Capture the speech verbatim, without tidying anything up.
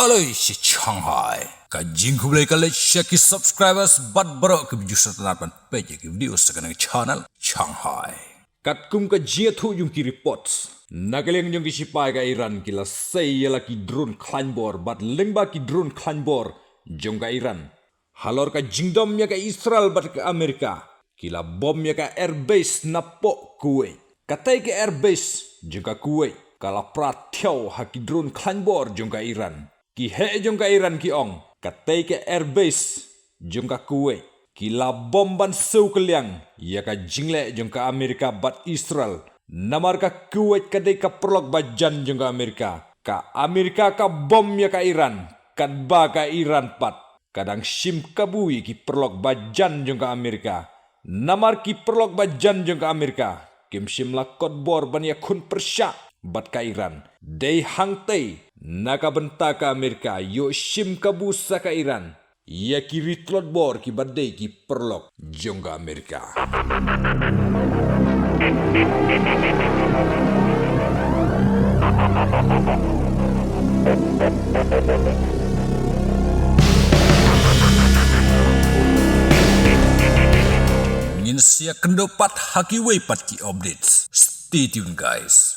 Lei shi Shanghai. Ka jingkhublei ka leit sha ki subscribers bad baroh ki views sha tang ban peit ïa ki video sha kane ka channel Shanghai. Katkum ka jingïathuh jong ki reports, na ka liang jong ki shipai ka Iran ki la sei ïa la ki drone khlaiñ bor bad lyngba ki drone khlaiñ bor jong ka Iran halor ka jingdom ïa ka Israel bad ka Amerika, ki la bom ïa ka airbase napoh Kuwait. Katei ka airbase jong ka Kuwait ka la pra thiaw ha ki drone khlaiñ bor jong ka Iran. Ki heh jong ka Iran ki ong, katei ka airbase jong ka Kuwait ki la bom ban siew kylliang ïa ka jingleh jong ka Amerika bad Israel. Namar ka Kuwait ka dei ka paralok bajan jong ka Amerika. Ka Amerika ka bom ïa ka Iran, katba ka Iran pat ka dang shim kabu ïa ki paralok bajan jong ka Amerika. Namar ki paralok bajan jong ka Amerika kim shym la kot bor ban ïakhun pyrshah bad ka Iran. Dei hangtei na ka bynta ka Amerika ïoh shim kabu sa ka Iran ïa ki ri tlot bor kiba dei ki paralok jong ka Amerika. Ngin sa ïakynduh pat ha kiwei pat ki updates. Stay tuned, guys.